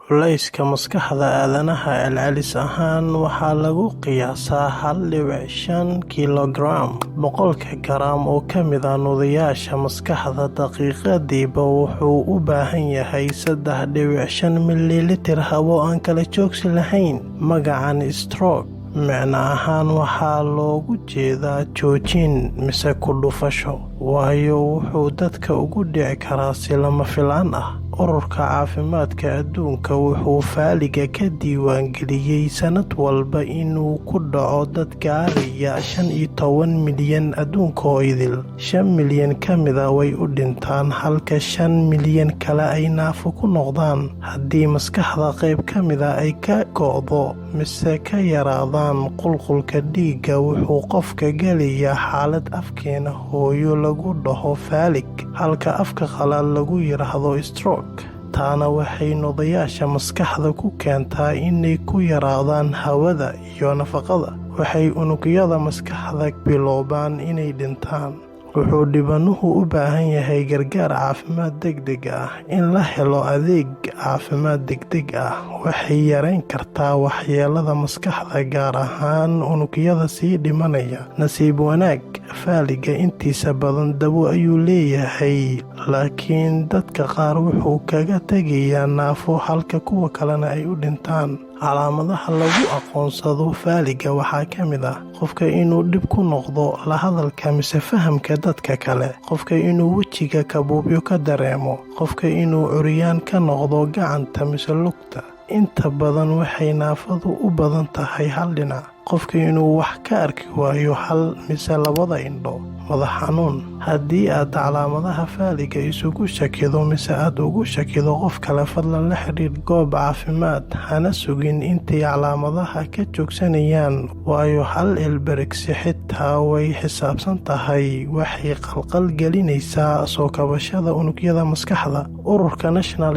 Culayska maskaxda aadanaha celcelis ahaan waxaa lagu qiyaasaa 1.5 kiilogaraam 100-ka garaam oo ka mid ah nudayaasha maskaxda daqiiqadiiba wuxuu u baahan yahay 3.5 mililitir hawo aan kala joogsi lahayn. Magacan stroke micno ahaan waxaa loogu jeedaa joojin mise ku dhufasho, waayo wuxuu dadka ugu dhici karaa si lama filaan ah. Ururka Caafimaadka Adduunka wuxuu faaliga ka diiwaangeliyey sanad walba inuu ku dhaco dad gaaraya 15 milyan adduunka oo idil. 5 milyan ka mida way u dhintaan, halka 5 milyan kale ay naafo ku noqdaan. Haddii maskaxda qayb ka mida ay ka go'do mise ka yaraadaan qulqulka dhiigga, wuxuu qofka gelayaa xaalad afkeena hooyo lagu dhaho faalig, halka afka qalaad lagu yiraahdo stroke. Taana waxay nudayaasha maskaxda ku keentaa inay ku yaraadaan hawada iyo nafaqada. Waxay unugyada maskaxda biloobaan inay dhintaan. Wuxuu dhibanuhu u baahan yahay gargaar caafimaad degdeg ah. In la helo adeeg caafimaad degdeg ah waxay yareyn kartaa waxyeelada maskaxda, gaar ahaan unugyada sii dhimanaya. Nasiib wanaag, faaliga intiisa badan dawo ayuu leeyahay, laakiin dadka qaar wuxuu kaga tegayaa naafo, halka kuwa kalena ay u dhintaan. Calaamadaha lagu aqoonsado faaliga waxaa ka mid ah qofka inuu dhib ku noqdo la hadalka mise fahamka dadka kale, qofka inuu wejiga kabuubyo ka dareemo, qofka inuu curyaan ka noqdo gacanta mise lugta. Inta badan waxay naafadu u badan tahay hal dhinac, qofka inuu wax ka arki waayo hal mise labada indho, madax xanuun. Haddii aad calaamadaha faaliga isugu shakido mise aad ugu shakido qof kale, fadlan la xidhiidh goob caafimaad. Hana sugin intay calaamadaha ka joogsanayaan, waayo hal ilbiriqsi xitaa way xisaabsan tahay. Waxay qalqal gelinaysaa soo kabashada unugyada maskaxda. Ururka National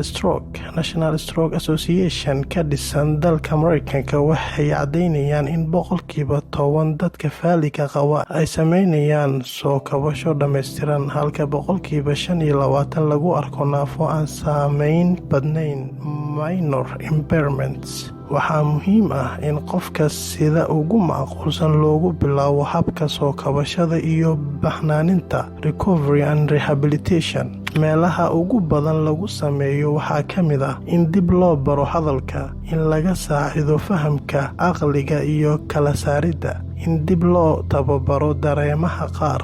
Stroke Association ka dhisan dalka Mareykanka waxay caddaynayaan in 10% dadka faaliga qaba ay sameynayaan soo kabasho dhammaystiran, halka 25% lagu arko naafo aan saameyn badnayn, minor impairments. Waxaa muhiim ah in qofka sida ugu macquulsan loogu bilaabo habka soo kabashada iyo baxnaaninta, recovery and rehabilitation. Meelaha ugu badan lagu sameeyo waxaa ka mid ah in dib loo baro hadalka, in laga saacido fahamka, caqliga iyo kala saaridda, in dib loo tababaro dareemaha qaar,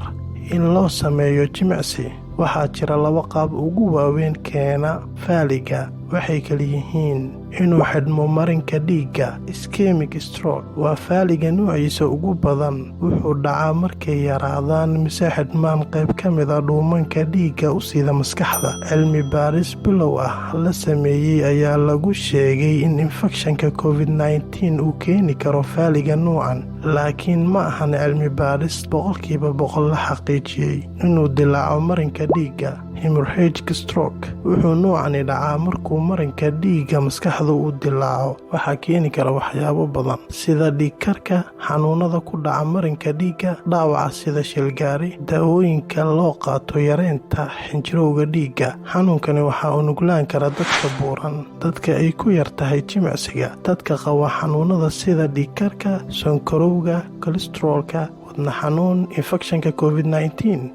in loo sameeyo jimicsi. Waxaa jira laba qaab ugu waaweyn keena faaliga. Waxay kala yihiin inuu xidhmo marinka dhiigga, ischemic stroke. Waa faaliga nuuciisa ugu badan. Wuxuu dhacaa markay yaraadaan mise xidhmaan qayb ka mid ah dhuumanka dhiigga u sida maskaxda. Cilmi baaris bilow ah la sameeyey ayaa lagu sheegay in infekshanka COVID-19 uu keeni karo faaliga nuucan, laakiin ma ahan cilmi baaris 100% la xaqiijiyey. Inuu dilaaco marinka dhiigga, hemorrhagic stroke. Wuxuu nuucani dhacaa markuu marinka dhiigga maskaxda uu dilaaco. Waxaa keeni kara waxyaabo badan sida dhiigkarka, xanuunada ku dhaca marinka dhiigga, dhaawaca sida shilgaari, daawooyinka loo qaato yareynta xinjirowga dhiigga. Xanuunkani waxaa u nuglaan kara dadka buuran, dadka ay ku yar tahay jimicsiga, dadka qaba xanuunada sida dhiigkarka, sonkorowga, kolestaroolka, wadna xanuun, infekshanka COVID-19,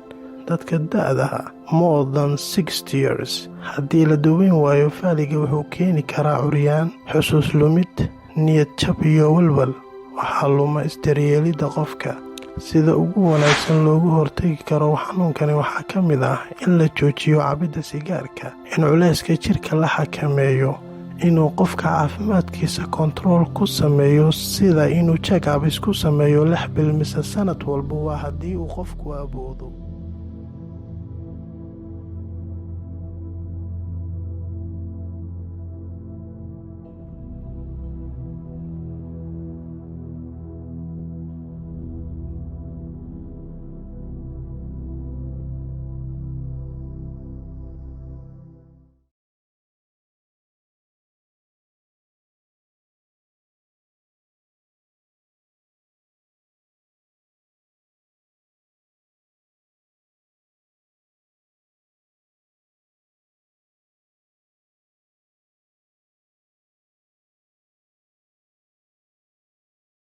dadka da'da more than 60 years. Haddii la daweyn waayo, faaliga wuxuu keeni karaa curyaan, xusuus lumid, niyad jab iyo walwal. Waxaa luma isdaryeelidda qofka. Sida ugu wanaagsan loogu hortagi karo xanuunkani waxaa ka mid ah in la joojiyo cabidda sigaarka, in culayska jirka la xakameeyo, inuu qofka caafimaadkiisa kontarool ku sameeyo, sida inuu check-up isku sameeyo 6 bil mise sanad walba, waa haddii uu qofku awoodo.